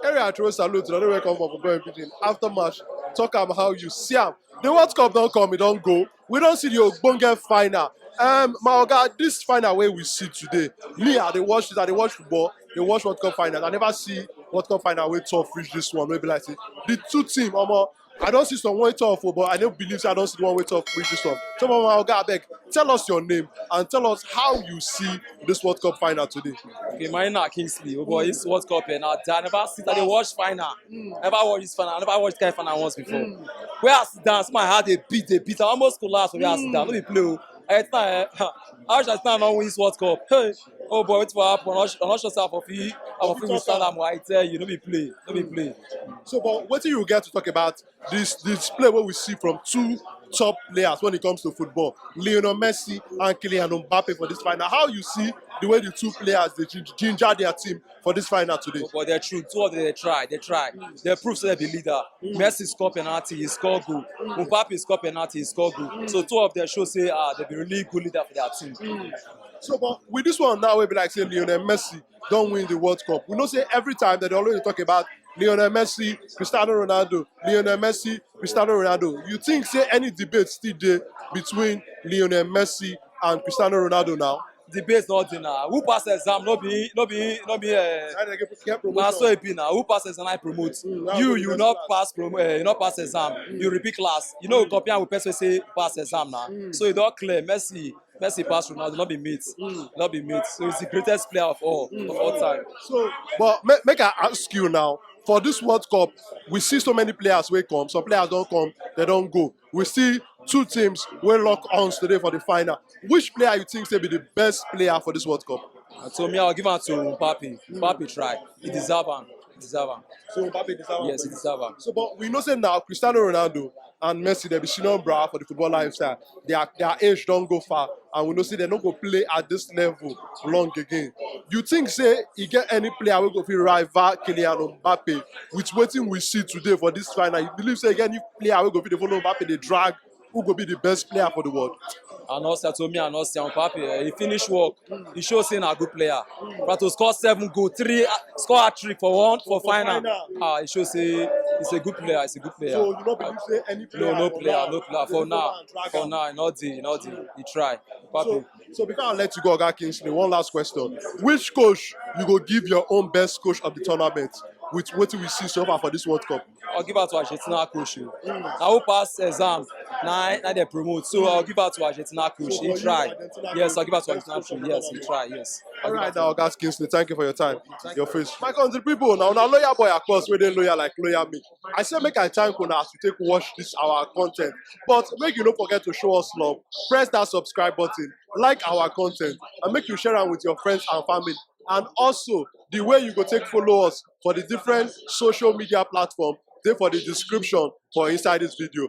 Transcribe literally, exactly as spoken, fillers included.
Area throw salute, na the way come for football in Pidgin. After match, talk am how you see am. The World Cup don come, e don go. We don see the ogbonge final. Um, my oga, this final wey we see today, me, I dey watch it, I dey watch football, dey watch World Cup final. I never see World Cup final wey tough reach this one, wey be like say the two team, omo, I don see some wey tough o, but I no believe say I don see the one wey tough reach this one. So, my oga, abeg, tell us your name and tell us how you see this World Cup final today. Okay, my name na Kingsley. Oh boy, this World Cup here now, I never sit, I dey watch final. Never watch this final. I never watch this kind of final once before. Where I sit down, see my heart dey beat, dey beat. I almost collapse where I sit down. No be play o. I tell, eh, I wish I stand and win this World Cup. Hey, oh boy, wetin for happen? I'm not, I'm not sure say I for fit, I for fit withstand am. I tell you, no be play, no be play. So, but wetin you get to talk about this, this play wey we see from two top players when it comes to football, Lionel Messi and Kylian Mbappe, for this final? How you see the way the two players dey gin-, ginger their team for this final today? But they're true. Two of them, they try, they try. They prove say they be leader. Messi score penalty, he score goal. Mbappe score penalty, he score goal. So two of them show say, ah, they be really good leader for their team. So, but with this one now, we be like say Lionel Messi don win the World Cup. We know say every time they always talk about Lionel Messi, Cristiano Ronaldo, Lionel Messi, Cristiano Ronaldo. You think say any debate still dey between Lionel Messi and Cristiano Ronaldo now? Debate no dey now. Who pass exam? No be, no be, no be. Uh, na so e be now. Who pass exam, I promote. You, you not pass promo, uh, you not pass exam. You repeat class. You know, compare with person say pass exam now. So e don clear. Messi, Messi pass Ronaldo, not be mate, not be mate. So he's the greatest player of all, of all time. So, but make, make I ask you now. For this World Cup, we see so many players wey come. Some players don come, they don go. We see two teams wey lock horns today for the final. Which player you think say be the best player for this World Cup? Uh, to me, I'll give am to Mbappe. Mbappe try. He deserve am. He deserve am. So Mbappe deserve am. Yes, he deserve am. So, but we know say now Cristiano Ronaldo and Messi, they be senior bra for the football lifestyle. Their, their age don go far, and we know say they no go play at this level long again. You think say e get any player wey go fit rival Kylian Mbappe with wetin we see today for this final? You believe say e get any player wey go fit dey follow Mbappe dey drag, who go be the best player for the world? I no see, to me, I no see am. Mbappe, eh, he finish work. He show say na good player. But to score seven goal, three, uh, score hat trick for one, for final. Ah, he show say he's a good player. He's a good player. So you no believe say any player? No, no player, no player. For now, for now, not the, not the. He try. Mbappe. So, so before I let you go, Oga Kingsley, one last question. Which coach you go give your own best coach of the tournament with wetin we see so far for this World Cup? I'll give out to Argentina coach. Oh. Na who pass exam, na, na they promote. So I'll give out to Argentina coach. He try. Yes, I'll give out to Argentina coach. Yes, he try. Yes. All right, now, Oga Kingsley, thank you for your time. Your face. My country people, now, now, loyal boy, of course, where they loyal like loyal me. I say make I thank una as you take watch this our content. But make you no forget to show us love. Press that subscribe button, like our content, and make you share am with your friends and family. And also, the way you go take follow us for the different social media platform, dey for the description for inside this video.